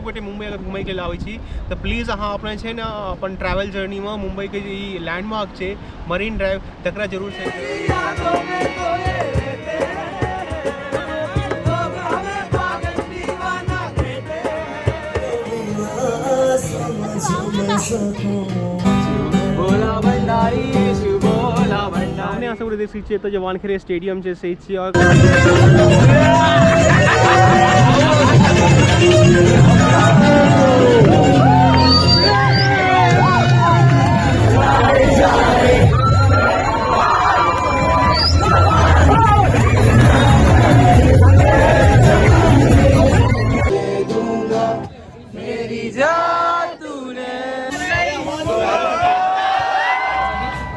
गोटे मुम्बई अगर घुमैके लेल आबै छी तऽ प्लीज अहाँ अपना जे छै ने अपन ट्रैवल जर्नीमे मुम्बईके जे ई लैंडमार्क छै मरीन ड्राइव तकरा जरूर से सामने अहाँ सब देख सकै छियै एतऽ जे वानखेड़े स्टेडियम छै से छियै आओर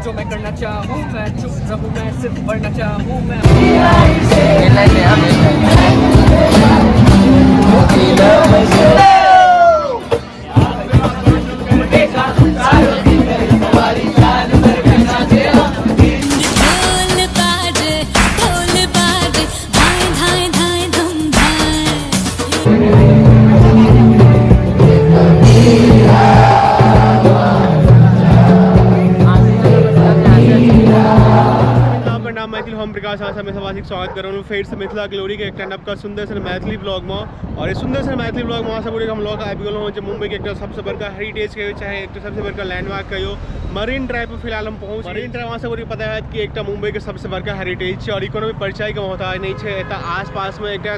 जो मैं करना चाहूँ मैं चुप रहूँ मैं सिर्फ बढ़ना चाहूँ मैं। ढोल बाजे, ढोल बाजे, धाय धाय धाय धुम धाय। प्रणाम मैथिल, हम प्रकाश, अहाँ सब सामाजिक स्वागत कर रहलहुँ फेर से मिथिला ग्लोरी के एकटा नवका सुंदर सन मैथिली ब्लॉग में। और सुंदर सन मैथिली ब्लॉग में अहाँ सब हम लऽ कऽ आबि गेलहुँ जे मुंबई के एकटा सबसँ बड़का हेरिटेज कहियौ चाहे एकटा सबसँ बड़का लैंडमार्क कहियौ, मरीन ड्राइव पर फिलहाल हम पहुँच। मरीन ड्राइव अहाँ सब पता हैत कि एकटा मुंबई के सबसँ बड़का हेरिटेज छै और ई कोनो भी परिचय के मोहताज नहि छै। एतऽ आसपासमे एकटा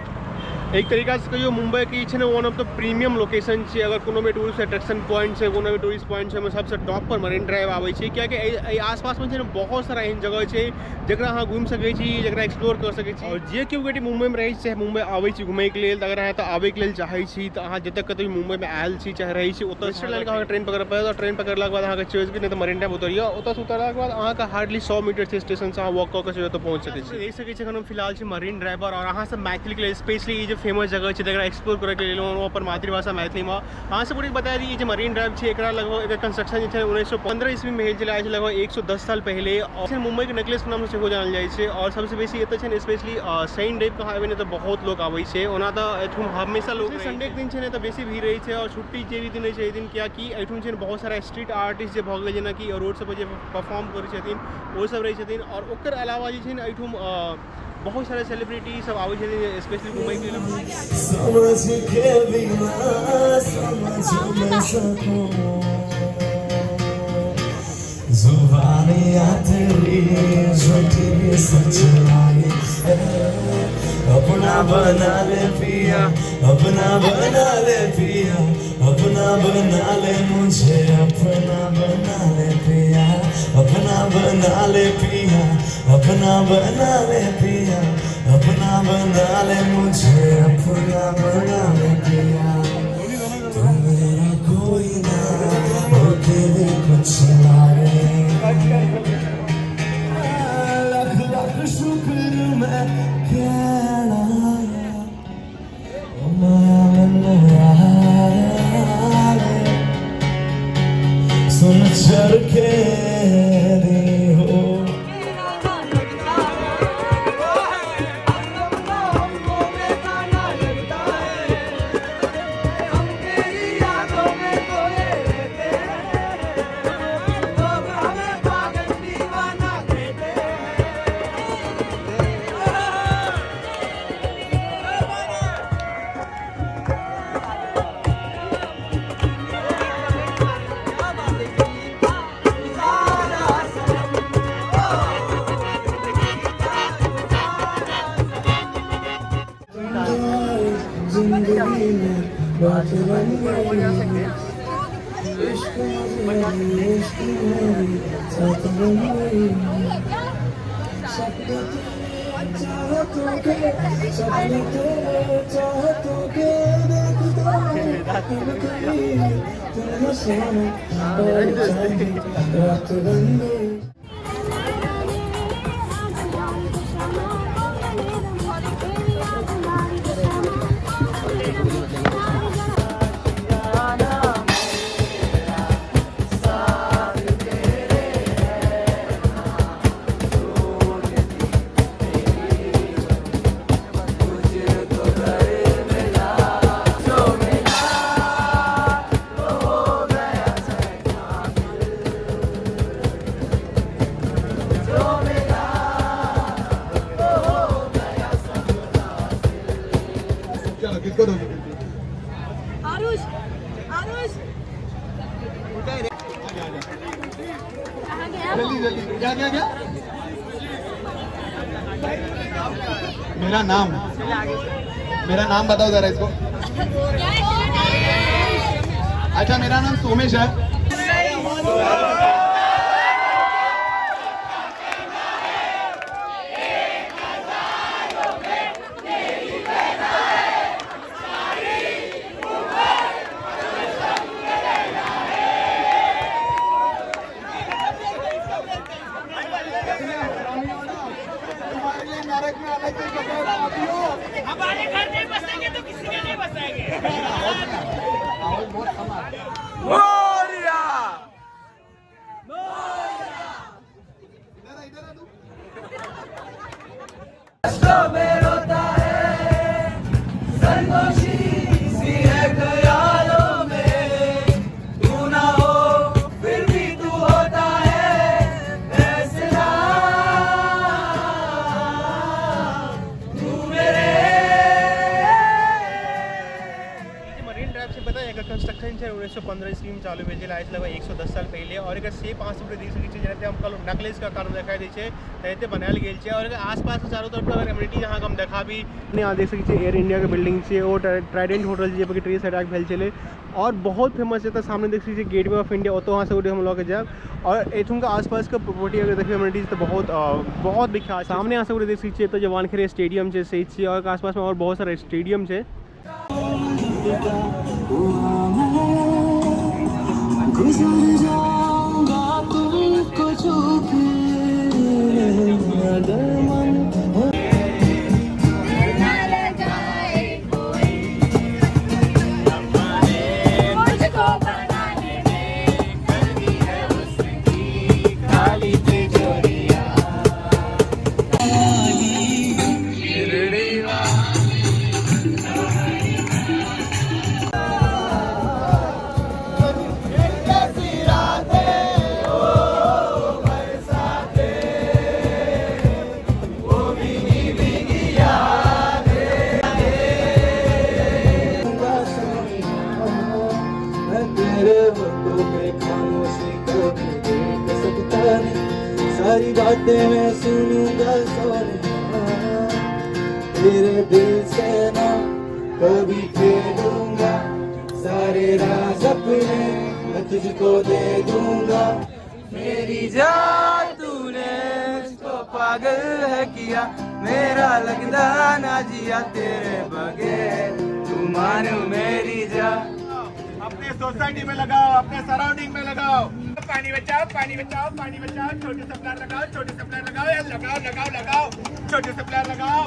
एक तरीका से कहियौ मुंबई के छै ने one of the premium location छै। अगर कोनो भी टूरिस्ट अट्रैक्शन पॉइंट छै, कोनो भी टूरिस्ट पॉइंट छै, ओहिमे सबसँ टॉप पर मरीन ड्राइव आबै छै, कियाकि एहि आसपासमे छै ने बहुत सारा एहन जगह छै जकरा अहाँ घुमि सकै छी, जकरा एक्सप्लोर कऽ सकै छी। और जे केओ गोटे मुंबईमे रहै छी चाहे मुंबई आबै छी घुमैके लेल, तऽ अगर अहाँ एतऽ आबैके लेल चाहै छी तऽ अहाँ जतऽ कतौ भी मुंबईमे आयल छी चाहे रहै छी, ओतऽ वेस्टर्न लाइनके अहाँके ट्रेन पकड़ऽ पड़त। और ट्रेन पकड़लाके बाद अहाँके चॉइस नहि तऽ मरीन ड्राइव उतरियौ, ओतऽसँ उतरलाके बाद अहाँके हार्डली 100 मीटर छै स्टेशनसँ, अहाँ वॉक कऽ कऽ सेहो एतऽ पहुँच सकै छी। देख सकै छी एखन हम फिलहाल छी मरीन ड्राइव पर और अहाँ सब मैथिलीके लेल स्पेशली ई जे फेमस जगह छै तकरा एक्सप्लोर करैके लेल एलहुँ अपन मातृभाषा मैथिलीमे। अहाँ सब गोटेके बता दी ई जे मरीन ड्राइव छै एकरा लगभग एकर कंस्ट्रक्शन जे छै 1915 ईस्वीमे भेल छलै, आइ लगभग 110 साल पहिले। और मुंबईके नेकलेसके नामसँ सेहो जानल जाइ छै। और सबसँ बेसी एतऽ छै ने स्पेशली शनि रविके अहाँ एबै ने तऽ बहुत लोक आबै छै। ओना तऽ एहिठाम हमेशा लोक, संडेके दिन छै ने तऽ बेसी भीड़ रहै छै और छुट्टी जे भी दिन रहै छै एहि दिन, कियाकि एहिठाम छै ने बहुत सारा स्ट्रीट आर्टिस्ट जे भऽ गेलै, जेनाकि रोड सब पर जे परफॉर्म करै छथिन ओ सब रहै छथिन। और ओकर अलावा जे छै ने एहिठाम बहुत सारा सेलिब्रिटी सब आबै छथिन स्पेशली घुमैके लेल। समझ के बिना समझ न सकूं, जुबानियां तेरी झूठी भी सच लागे। अपना बना ले पिया, अपना बना ले पिया, अपना बना ले मुझे, अपना बना ले पिया, अपना बना ले पिया, अपना बना ले पिया, अपना बना ले मुझे, अपना बना ले पिया। तू मेरा कोई ना होके भी कुछ लागे, लख लख शुक्र मैं कहना ओ माया मैनू यार सुन चरखे दी हो। जिंदगी में बात बन गई, इश्क मेरी, इश्क मेरी साथ बन गई। सपने तेरे चाहतों के, सपने तेरे चाहतों के देखता हूँ हम कभी तुम सोना और चांदी रात बन गई। आरुष, आरुष। जल्दी जल्दी, क्या क्या क्या? मेरा नाम, मेरा नाम बताओ जरा इसको। अच्छा, मेरा नाम सोमेश है। तुम्हारे लिए नरक में अलग से जगह है, पापियों। हमारे घर नहीं बसेंगे तो किसी के नहीं बसेंगे। आवाज बहुत कम आ रहा है। इधर आ, इधर आ तू। में रोता है, सरगोशी सी है ख्यालों में, तू ना हो फिर भी तू होता है, फैसला तू मेरे। मरीन ड्राइव से पता है, एकर कंस्ट्रक्शन छै 1915 ईस्वी में चालू भेल छलै, आइ से लगभग 110 साल पहिले। और एकर शेप अहाँ सबके देख सकै छी, जेनाहिते हम कहलहुँ नेकलेस के आकार में देखाई दै छै, तेनाहिते बनायल गेल छै। और एकर आसपास के चारू तरफ अगर एमिनिटीज अहाँके हम देखाबी, अहाँ देख सकै छी एयर इंडिया के बिल्डिंग छै, ओ ट्राइडेंट होटल छै, जाहिपर कि ट्रेस अटैक भेल छलै और बहुत फेमस छै। तऽ सामने देख सकै छी गेटवे ऑफ इंडिया, ओतौ अहाँ सबके हम लऽ के जायब। और एहिठुमका आसपासके प्रॉपर्टी अगर देखबै, एमिनिटीज, तऽ बहुत बहुत विख्यात छै। सामने अहाँ सबके देख सकै छियै एतऽ जे वानखेड़े स्टेडियम छै से छियै और आसपासमे और बहुत सारा स्टेडियम छै। गुजर जाऊंगा तुमको छू के अगर मन लगाए कोई मुझको बनाने में कर दी है उसकी खाली तिजोरियां। मैं तेरे वक्तों पे खामोशी कभी देख सकता नहीं, सारी बातें मैं सुनूंगा सोनिया, तेरे दिल से ना कभी खेलूंगा, सारे राज अपने मैं तुझको दे दूंगा। मेरी जान, तूने मुझको पागल है किया, मेरा लगदा ना जिया तेरे बगैर, तू मान मेरी जान। अपने सोसाइटी में लगाओ, अपने सराउंडिंग में लगाओ। पानी बचाओ, पानी बचाओ, पानी बचाओ। छोटे सप्लायर लगाओ, छोटे सप्लायर लगाओ यार, लगाओ लगाओ लगाओ, छोटे सप्लायर लगाओ।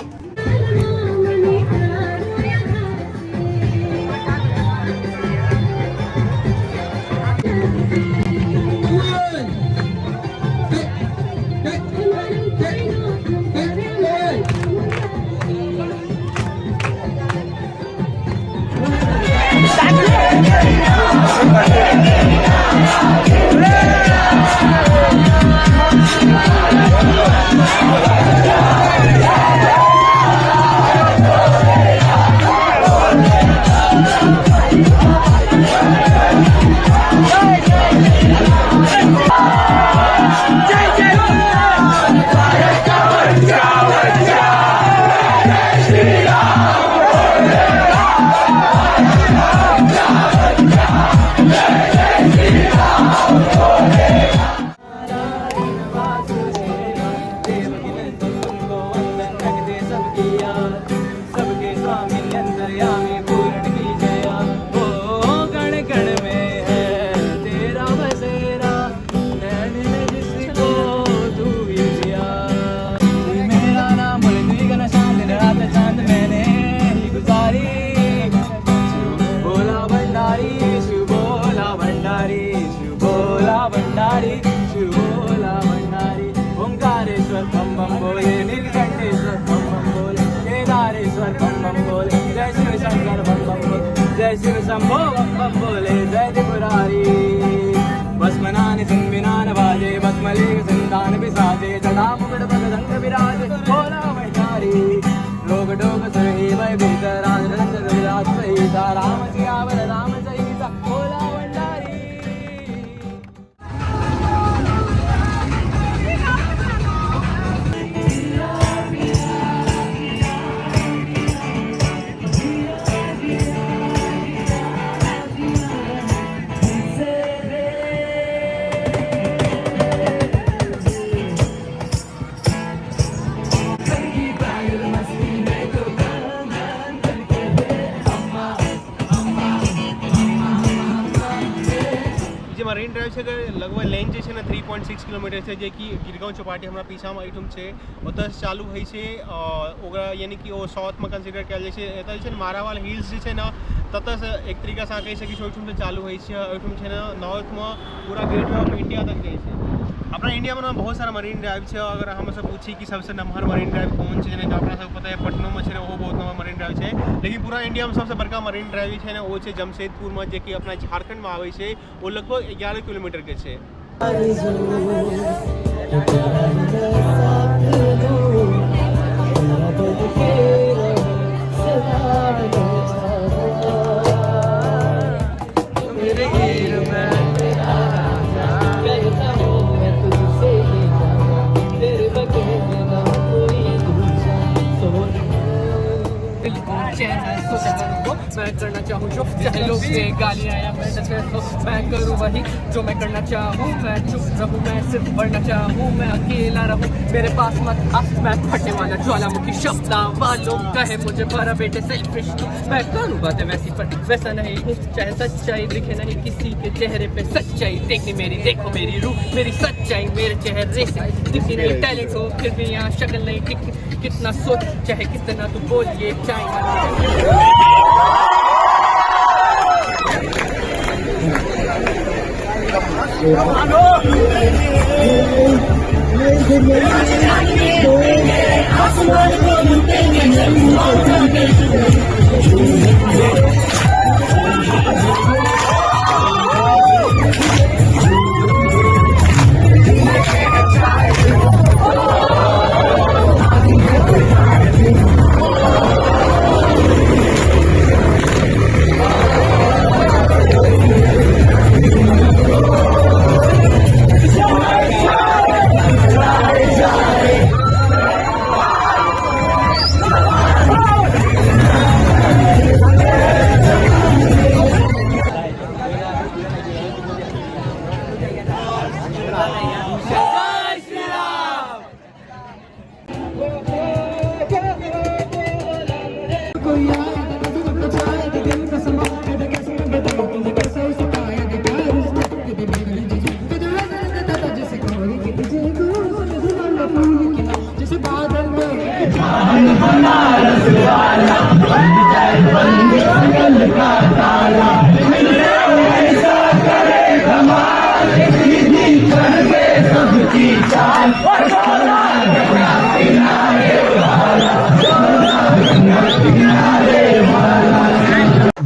सबके स्वामी अंतर्यामी पूर्ण की जया। ओ कण कण में है तेरा बसेरा, नैन ने जिसको तू ही जिया। तू मेरा नाम बोले तू का निशान, दिन रात चांद मैंने ही गुजारी। शिव भोला भंडारी, शिव भोला भंडारी, शिव भोला भंडारी, शिव भोला भंडारी। ओंकारेश्वर बम बम बोले, नीलकंठेश्वर बम बम बोले, केदारेश्वर बम बम बोले, जय शिव शंकर बम बम बोले, जय शिव शंभो बम बम बोले, जय त्रिपुरारी। भस्मनान सिंह बाजे, भस्मलेख संतान बिसाजे, जटा मुकुट पग दंड विराजे, भोला भंडारी। रोग डोग सुरही भय भीतर, राज रंज रविराज सहिता, राम सियावर। मरीन ड्राइव छै लगभग लेंथ जे छै ने 3.6 किलोमीटर छै, जेकि गिरगांव चौपाटी हमरा पीछामे एहिठाम छै, ओतऽसँ चालू होइ छै। ओकरा यानी कि ओ साउथमे कंसिडर कयल जाइ छै। एतऽ जे छै ने मारावाल हिल्स जे छै ने, ततऽसँ एक तरीकासँ अहाँ कहि सकै छी ओहिठामसँ चालू होइ छै। ओहिठाम छै ने नॉर्थमे पूरा गेटवे ऑफ इंडिया तक जाइ छै। अपना इंडियामे ने बहुत सारा मरीन ड्राइव छै। अगर हमसब पूछी कि सबसँ नमहर मरीन ड्राइव कोन छै, जेनाकि अपना सबके पता है पटनोमे छै, ओहो बहुत नमहर मरीन ड्राइव छै, लेकिन पूरा इंडियामे सबसँ बड़का मरीन ड्राइव जे छै ने ओ छै जमशेदपुरमे, जेकि अपना झारखण्डमे आबै छै। ओ लगभग 11 किलोमीटरके छै। कहता हूँ मैं तुझसे ही जाना, तेरे बगैर ना कोई दूजा सोना। दिल को चैन है सोचा करूँ वो मैं करना चाहूँ जो, चाहे लोग दे गालियाँ या मैं सच हो, मैं करूँ वही जो मैं करना चाहूँ। मैं चुप रहूँ, मैं सिर्फ बढ़ना चाहूँ, मैं अकेला रहूँ, मेरे पास मत आ, मैं फटने वाला ज्वालामुखी। शब्दा वालों कहे मुझे बड़ा बेटे सेल्फिश तू, मैं करूँ बातें वैसी पर वैसा नहीं हूँ, चाहे सच्चाई दिखे नहीं किसी के चेहरे पे, सच्चाई देखनी मेरी, देखो मेरी रूह मेरी सच्चाई मेरे चेहरे से दिखती नहीं। टैलेंट हो फिर भी यहाँ शक्ल नहीं टिक, कितना सोच चाहे कितना तू बोल, ये चाइना।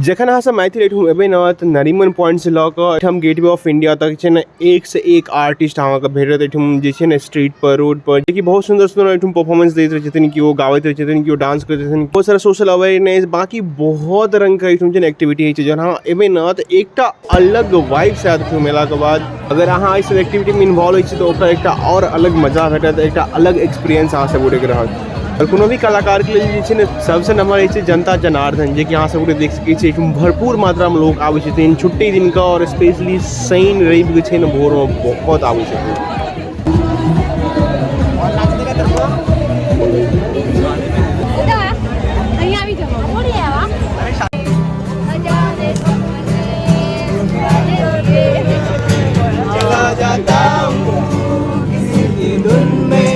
जखन अहाँ सब मैथिल एहिठाम एबै ने तऽ नरीमन पॉइंटसँ लऽ कऽ एहिठाम गेटवे ऑफ इंडिया तक छै ने एक से एक आर्टिस्ट अहाँके भेटत एहिठाम जे छै ने स्ट्रीट पर, रोड पर, जेकि बहुत सुन्दर सुन्दर एहिठाम परफॉर्मेंस दैत रहै छथिन, केओ गाबैत रहै छथिन, केओ डांस करैत छथिन, बहुत सारा सोशल अवेयरनेस, बाकी बहुत रङ्गके एहिठाम छै ने एक्टिविटी होइ छै। जहन अहाँ एबै ने तऽ एकटा अलग वाइब्स आयत एहिठाम एलाके बाद। अगर अहाँ एहि सब एक्टिविटीमे इन्वॉल्व होइ छी तऽ ओकर एकटा आओर अलग मजा भेटत, एकटा अलग एक्सपीरियंस अहाँ सब गोटेके रहत। आओर कोनो भी कलाकारके लेल जे छै ने सबसँ नम्बर होइ छै जनता जनार्दन, जेकि अहाँ सब गोटे देख सकै छी एहिठाम भरपूर मात्रामे लोक आबै छथिन छुट्टी दिनके, आओर स्पेशली शनि रविके छै ने भोरमे बहुत आबै छथिन। અહીંયા આવી જાઓ. चला जाता हूँ किसी की धुन में।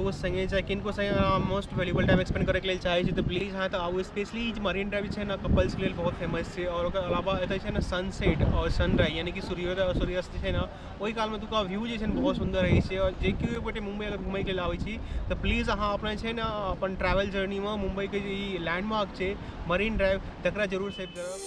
दोस्त संगे चाहे किनको संगे अहाँ मोस्ट वैल्यूबल टाइम स्पेंड करैके लेल चाहै छी तऽ प्लीज अहाँ एतऽ आबू। स्पेशली मरीन ड्राइव जे छै ने कपल्सके लेल बहुत फेमस छै। आओर ओकर अलावा एतऽ छै ने सनसेट आओर सनराइज यानी कि सूर्योदय आओर सूर्यास्त जे छै ने ओहि कालमे एतुका व्यू जे छै ने बहुत सुन्दर रहै छै। आओर जे केओ गोटे मुम्बई अगर घुमैके लेल आबै छी तऽ प्लीज अहाँ अपना जे छै ने अपन ट्रैवल जर्नीमे मुम्बईके जे ई लैंडमार्क छै मरीन ड्राइव तकरा जरूर सेव करब।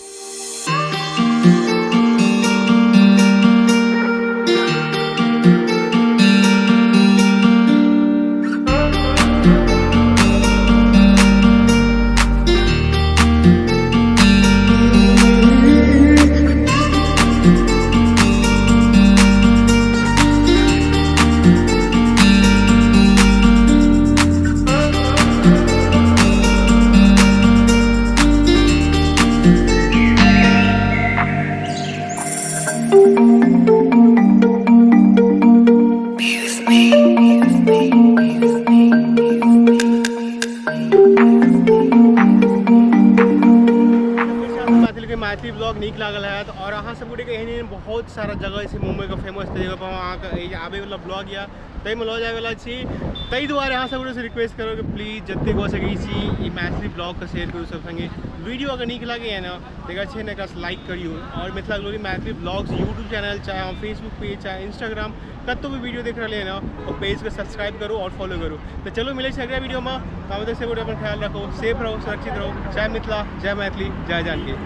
मैथिलीके मैथिली ब्लॉग नीक लागल हैत और अहाँ सब गोटेके एहन एहन बहुत सारा जगह छै मुम्बईके फेमस जगह पर अहाँके आबैवला ब्लॉग यऽ ताहिमे लऽ जायवला छी। ताहि दुआरे अहाँ सब गोटेसँ रिक्वेस्ट करब कि प्लीज जतेक भऽ सकै छी ई मैथिली ब्लॉगके शेयर करू सब सङ्गे। वीडियो अगर नीक लागैए ने तऽ एकरा छै ने एकरा लाइक करियौ और Mithila glory Maithili blogs YouTube channel चाहे अहाँ फेसबुक पेज चाहे इंस्टाग्राम कतहु भी वीडियो देख रहलियै ने ओ पेजके सब्सक्राइब करू और फॉलो करू। तऽ चलू मिलै छै अगिला वीडियोमे, ताबे तक सब गोटे अपन ख्याल राखू, सेफ रहू, सुरक्षित रहू। जय मिथिला, जय मैथिली, जय जानकी।